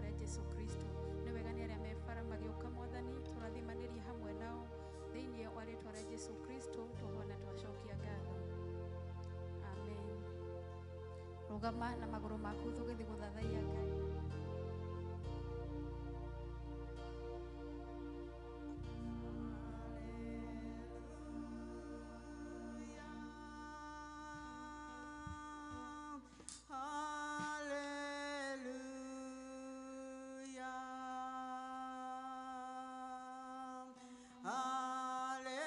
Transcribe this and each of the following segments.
rĩa Jesu Kristo. Nĩ wega nĩ arĩa me bara magĩũka Mwathani, tũrathimanĩrie hamwe nao thĩinĩ wa rĩtwa rĩa Jesu Kristo, twahoya twacokia ngatho. Amen. Rũgama na magũrũ maku tũgĩthiĩ gũthathaiya Ngai. Hallelujah. Hallelujah.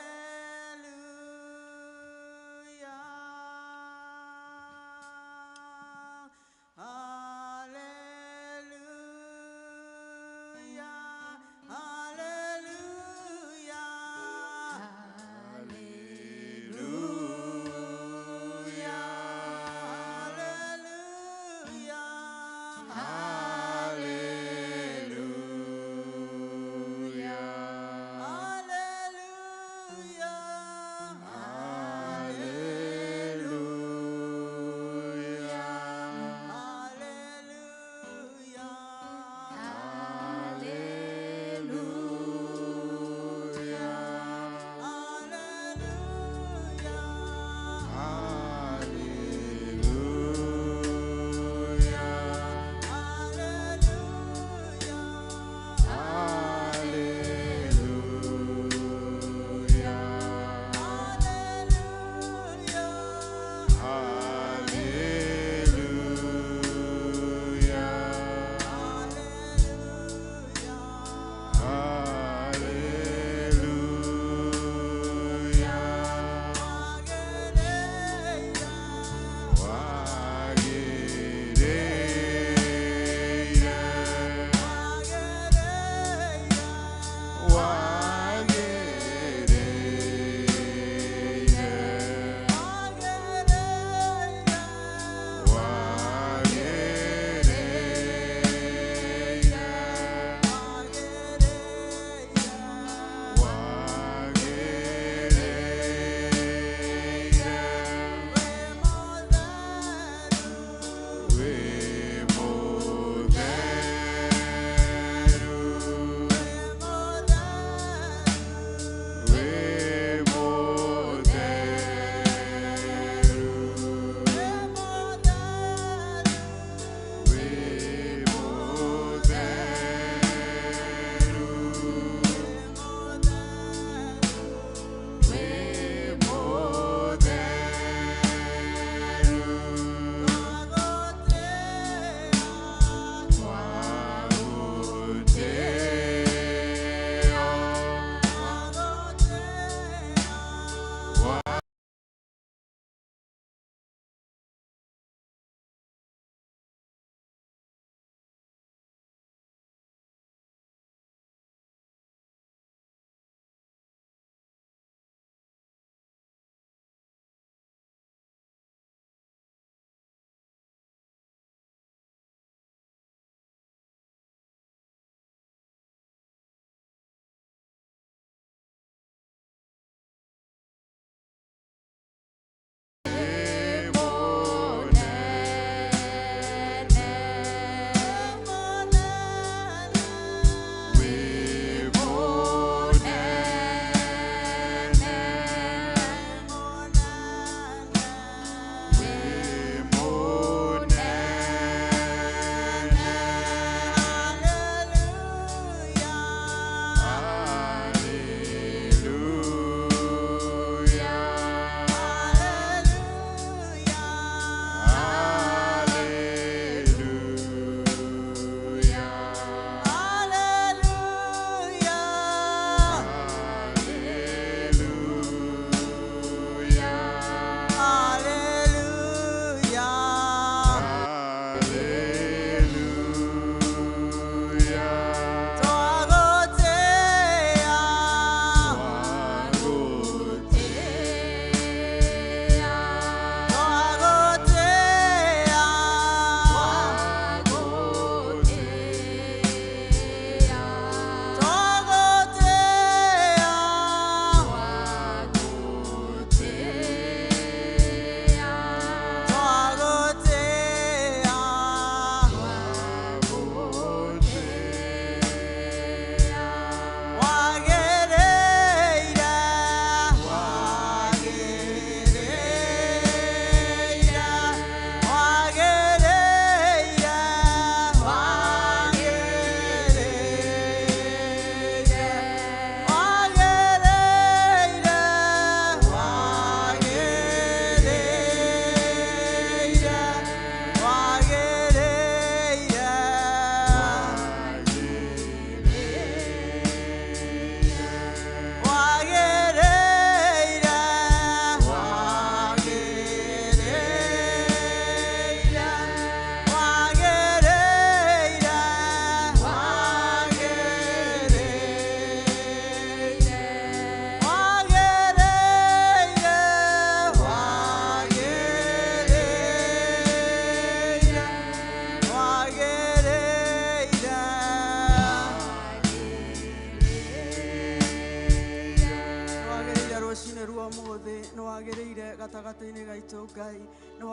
gatagatĩ-inĩ gaitũ Ngai. Nĩ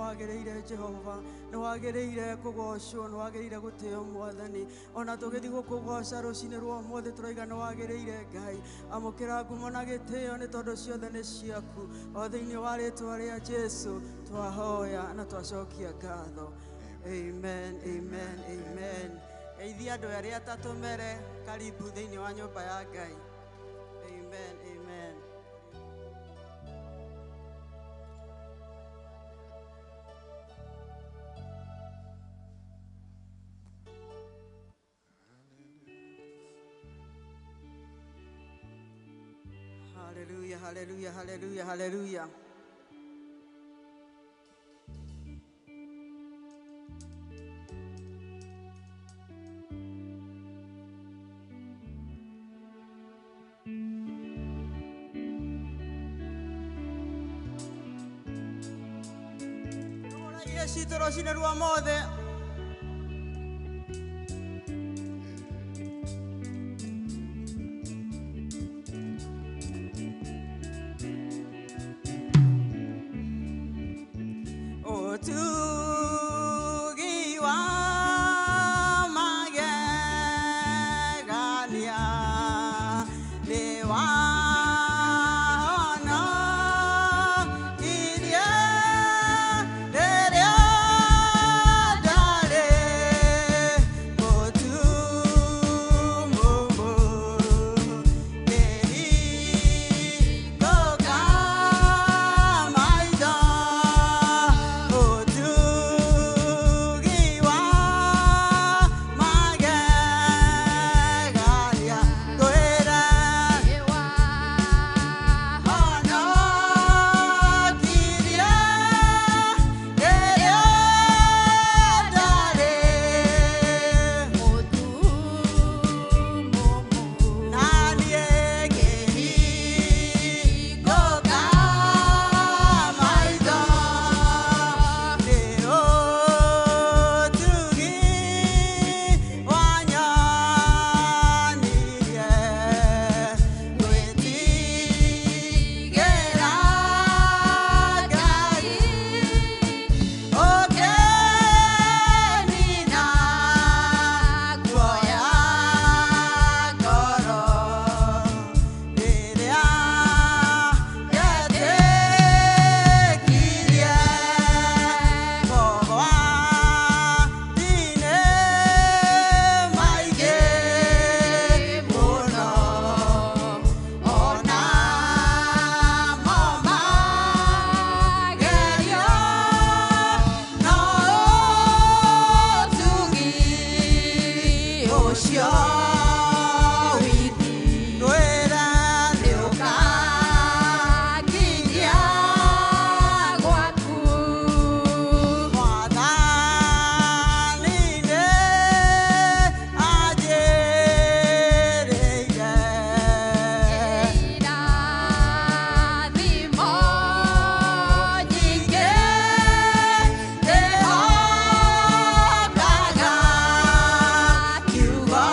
wagĩrĩire Jehova, nĩ wagĩrĩire kũgocwo, nĩ wagĩrĩire gũtĩo Mwathani. Ona tũgĩthiĩ gũkũgoca rũcinĩ rwa ũmũthĩ tũraiga nĩ wagĩrĩire Ngai. Amũkĩra ngumo na gĩtĩo nĩ tondũ ciothe nĩ ciaku. O thĩinĩ wa rĩtwa rĩa Jesu twahoya na twacokia ngatho. Amen, amen, amen. Geithia andũ arĩa atatũ mere karibu thĩinĩ wa nyũmba ya Ngai. Amen, amen. Hallelujah, hallelujah, hallelujah, hallelujah. Rũcinĩ rwa mothe. Ũtugi wa magegania nĩ wahonokirie rĩrĩa ndarĩ mũtumumu, ngĩhingũka maitho. Ũtugi wa magegania twĩre honokirie rĩrĩa ndarĩ na niĩ ngĩhingũka maitho. Nĩ ũtugi wanyonirie gwĩtigĩra Ngai, ũkĩnina guoya ngoro rĩrĩa ndetĩkirie mogwati-inĩ maingĩ mũno, ona mo magerio no ũtugi ũcio wiki twĩra nĩ ũkanginyia gwaku. Mwathani nĩ anjĩrĩire Irathimo nyingĩ, ndĩhokaga kiugo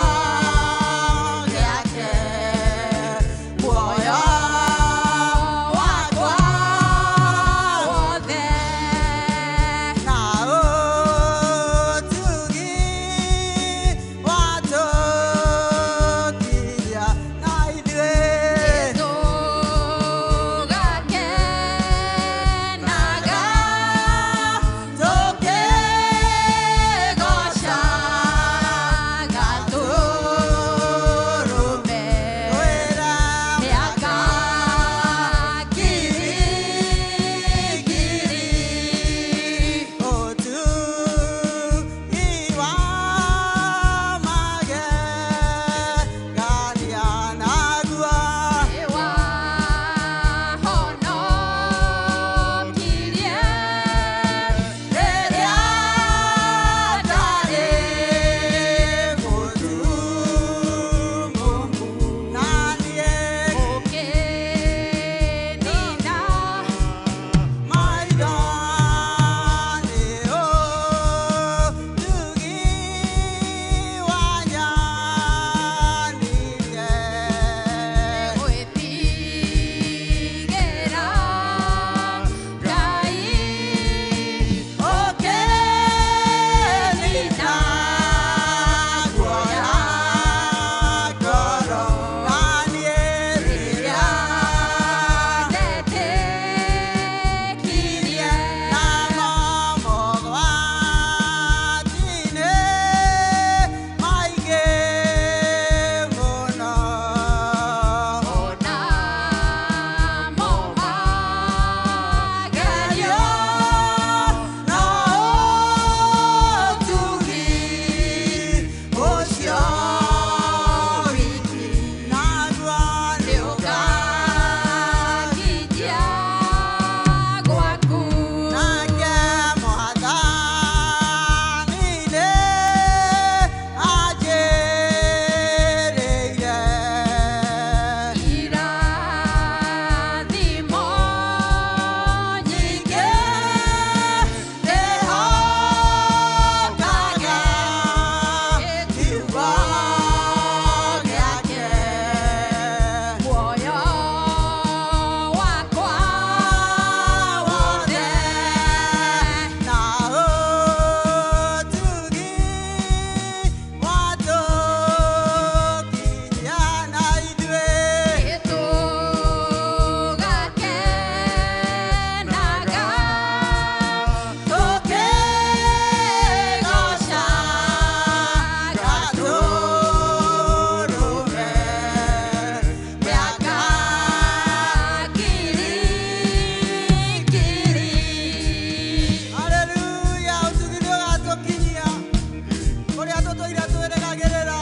Tũtũire twĩrĩgagĩrĩra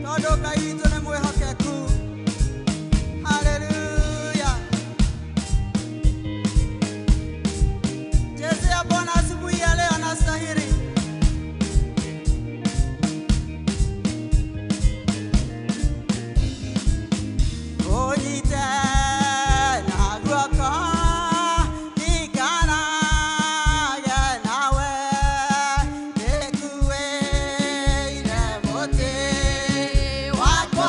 tondũ Ngai witũ nĩ mwĩhokeku. Haleluya. Chezea Bwana asubuhi ya leo, anastahili. Ũnyite na guoko ndikanage nawe, ndĩkuĩire mũtĩ wakwa.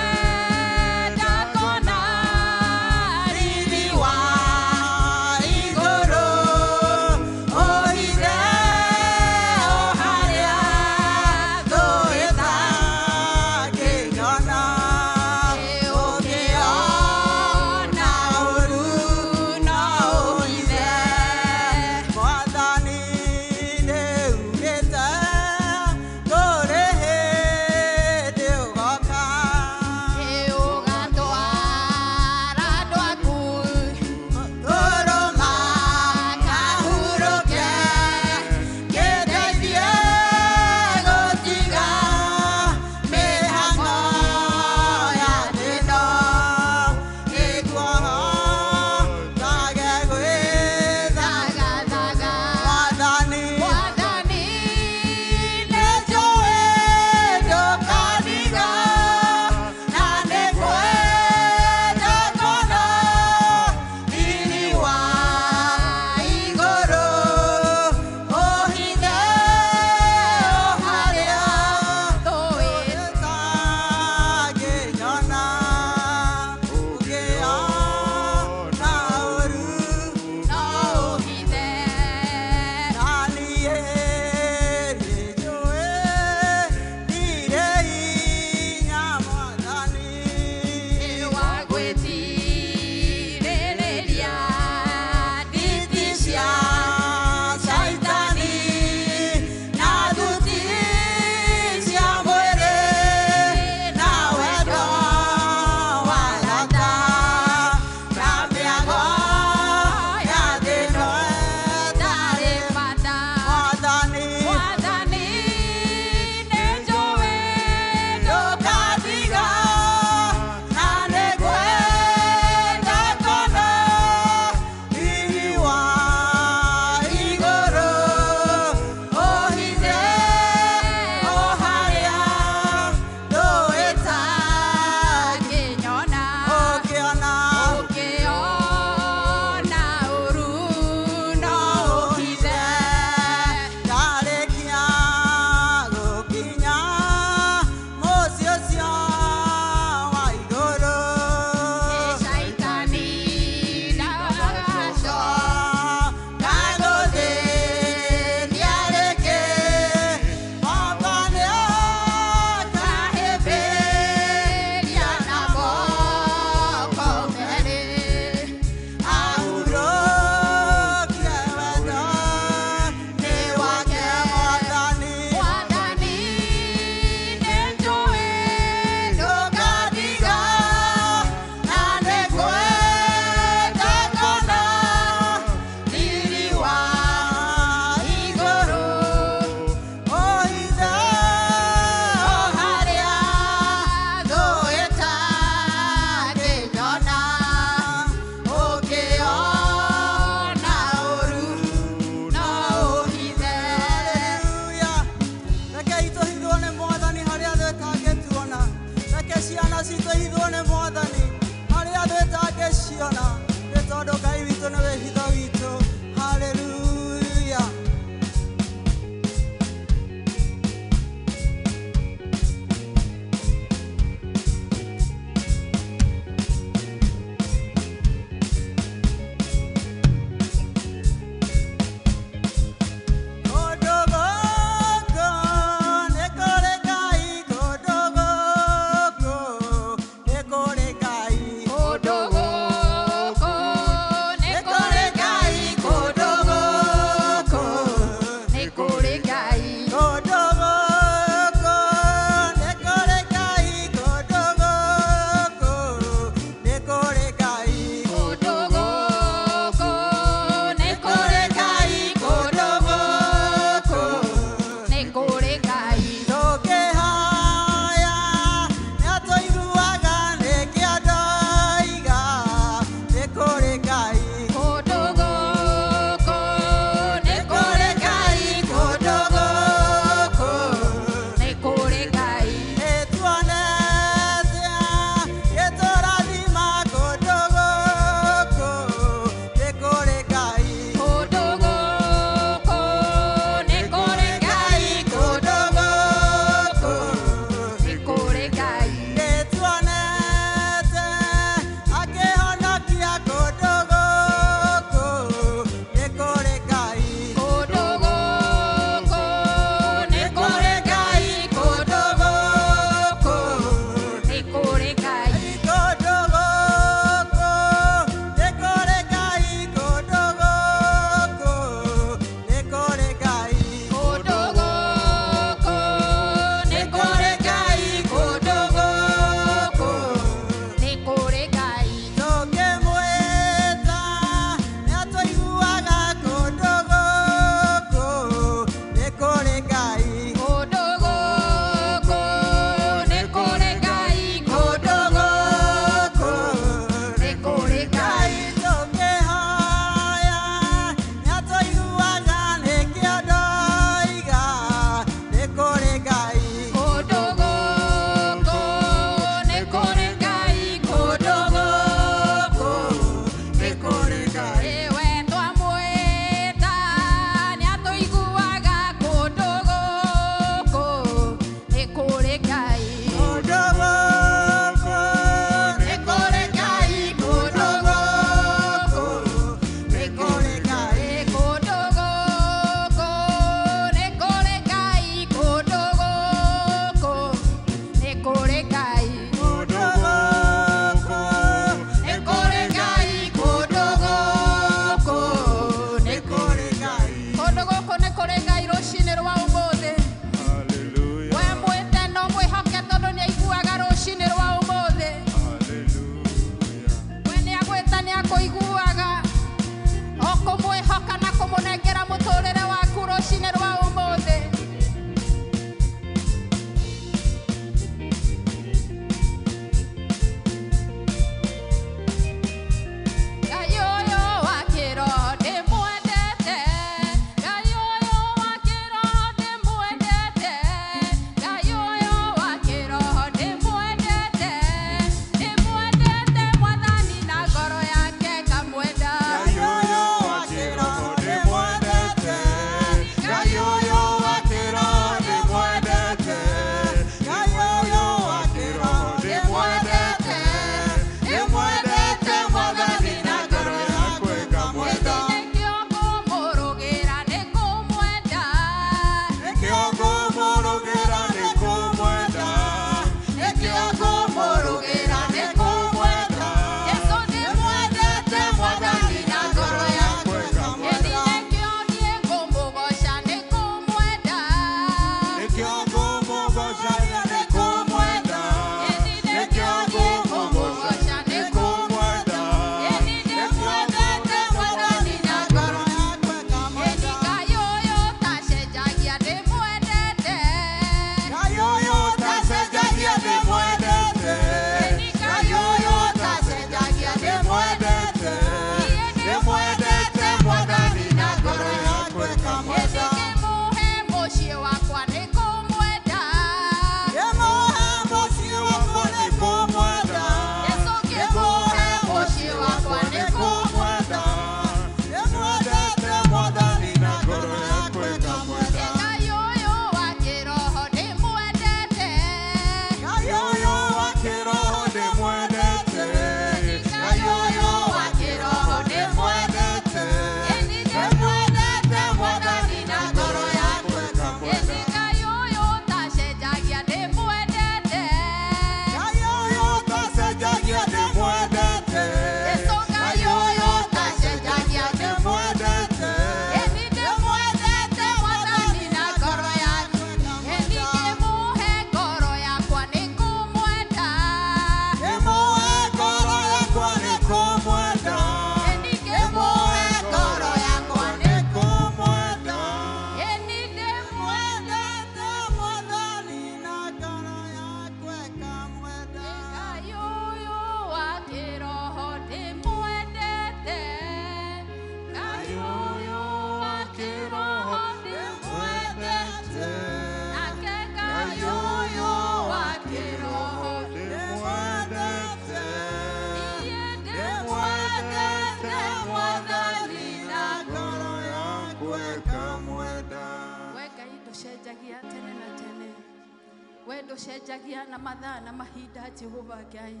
Ndũcenjagia na mathaa na mahinda Jehova Ngai.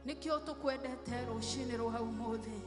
Nĩkĩo tũkwendete rũcinĩ rwa ũmũthĩ.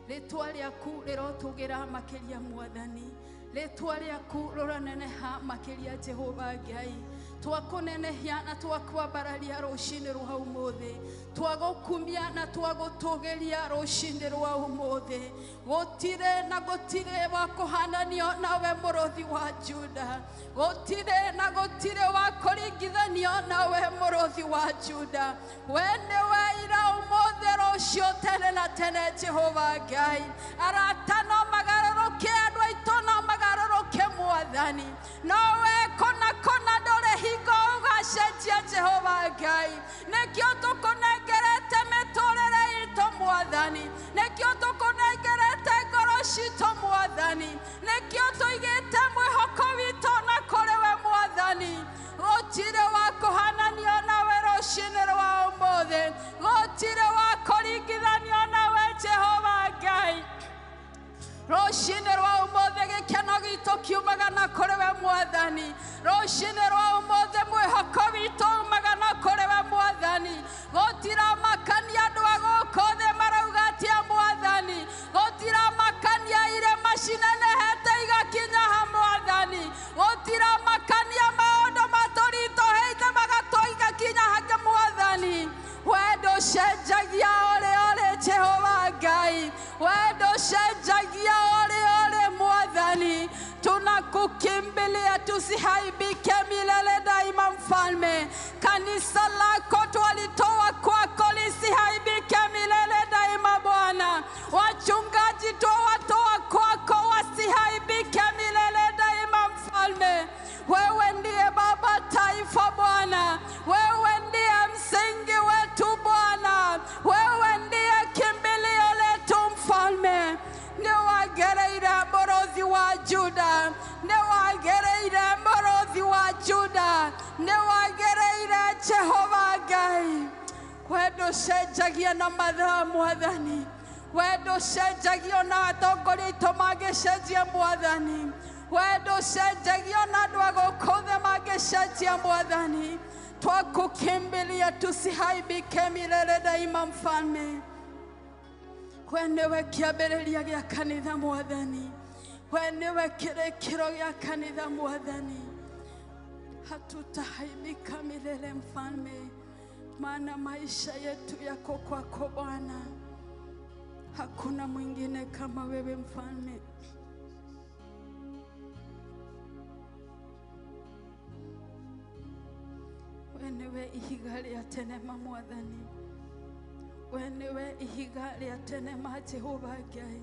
Rĩtwa rĩaku rĩrotũgĩra makĩria Mwathani. Rĩtwa rĩaku rũraneneha makĩria Jehova Ngai. Twakũnenehia na twakwambararia rũcinĩ rwa ũmũthĩ. Twagũkumia na twagũtũgĩria rũcinĩ rwa ũmũthĩ. Gũtirĩ na gũtirĩ wa kũhananio nawe mũrũthi wa Juda. Gũtirĩ na gũtirĩ wa kũringithanio nawe mũrũthi wa Juda. We nĩwe ira ũmũthĩ rũciũ tene na tene Jehova Ngai. Arata no magarũrũke, andũ aitũ no magarũrũke Mwathani. Nowe kũna kũna ndũrĩ hingo ũgacenjia Jehova Ngai. Nĩkĩo tũkũnengerete mĩtũrĩre itũ Mwathani. Nĩkĩo tũkũnengerete ngoro citũ Mwathani. Nĩkĩo tũigĩte mwĩhoko witũ na kũrĩ we Mwathani. Gũtirĩ wa kũhananio nawe rũcinĩ rwa ũmũthĩ. Gũtirĩ wa kũringithanio nawe Jehova Ngai. Rũcinĩ rwa ũmũthĩ gĩkeno gitũ kiumaga na kũrĩ we Mwathani. Rũcinĩ rwa ũmũthĩ mwĩhoko witũ umaga na kũrĩ we Mwathani. Gũtiramakania andũ a gũkũ thĩ marauga atĩa Mwathani. Gũtiramakania irĩma cinenehete igakinya ha Mwathani. Gũtiramakania maũndũ matũritũhĩire magatũigakinya hangĩ Mwathani. We ndũcenjagia ũrĩa ũrĩ Jehova Ngai. We ndũcenjagia ũrĩa ũrĩ Mwathani. Tunakukimbilia tusihaibike milele daima Mfalme. Kanisa lako twalitoa kwako lisihaibike milele daima Bwana. Wachungaji twawatoa kwako wasihaibike milele daima Mfalme. Wewe ndiye Baba taifa Bwana. Wewe ndiye msingi wetu Bwana. Wewe ndiye kimbilio letu Mfalme. Nĩwagereire mũrũthi wa Juda. Nĩwagereire mũrũthi wa Juda. Nĩwagereire Jehova Ngai. We ndũcenjagia na mathaa Mwathani. We ndũcenjagia na atongoria aitũ mangĩcenjia Mwathani. We ndũcenjagia na andũ a gũkũ thĩ mangĩcenjia Mwathani. Twakukimbilia tusihaibike milele daima Mfalme. We nĩwe kĩambĩrĩria gĩa kanitha Mwathani. We nĩwe kĩrĩkĩro gĩa kanitha Mwathani. Hatutahaibika milele Mfalme, maana maisha yetu yako kwako Bwana. Hakuna mwingine kama wewe Mfalme. We nĩwe ihiga rĩa tene ma Mwathani. We nĩwe ihiga rĩa tene ma Jehova Ngai.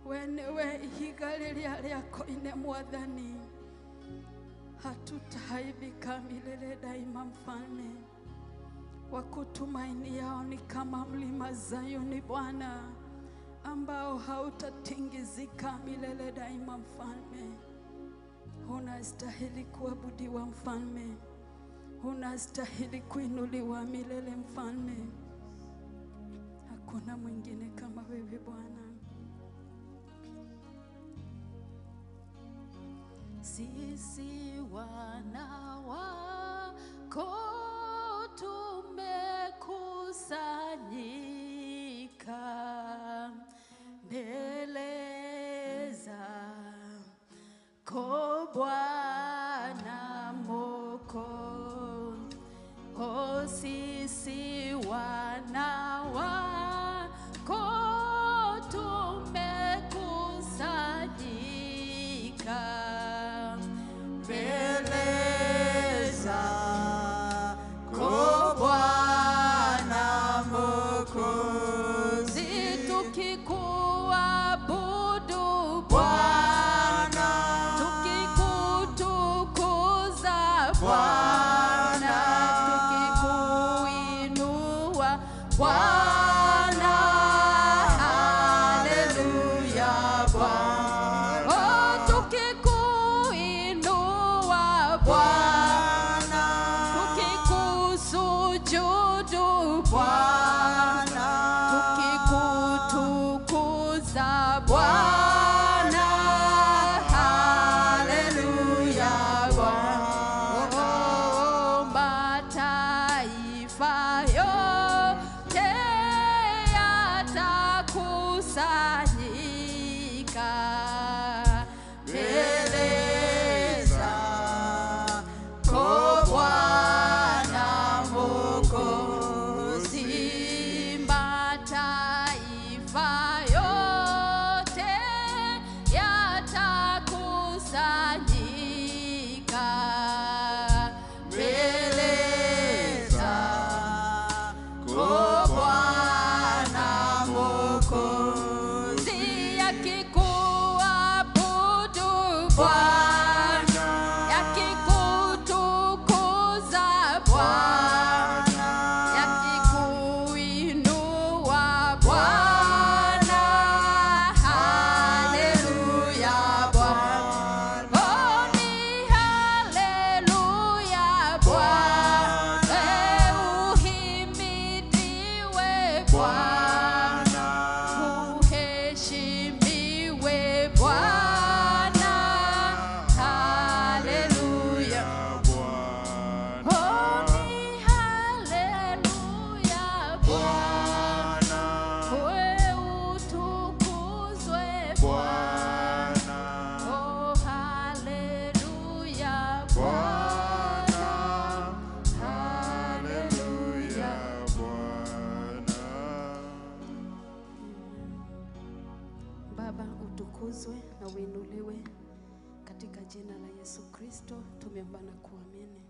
We nĩwe ihiga rĩrĩa rĩa koine Mwathani. Hatutahaibika milele daima Mfalme. Wakutumainiao ni kama mlima Zayuni Bwana, ambao hautatingizika milele daima Mfalme. Unastahili kuabudiwa Mfalme. Unastahili kuinuliwa milele Mfalme. Hakuna mwingine kama wewe Bwana. Sisi wana wako tumekusanyika mbele zako Bwana Mwokozi. Sisi wana wako tumekusanyika mbele zako Bwana. Baba, utukuzwe na uinuliwe katika jina la Yesu Kristo tumeomba na kuamini.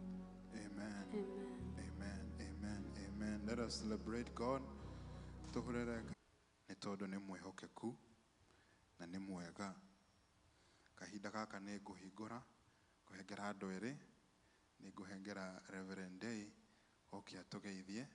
Amen. Amen. Amen. Amen. Amen. Let us celebrate God. Tuhurere nĩ tondũ nĩ mwĩhokeku na nĩ mwega. Kahinda gaka nĩ ngũhingũra ngũhengera andũ erĩ, nĩ ngũhengera Reverend Day oke atũgeithie.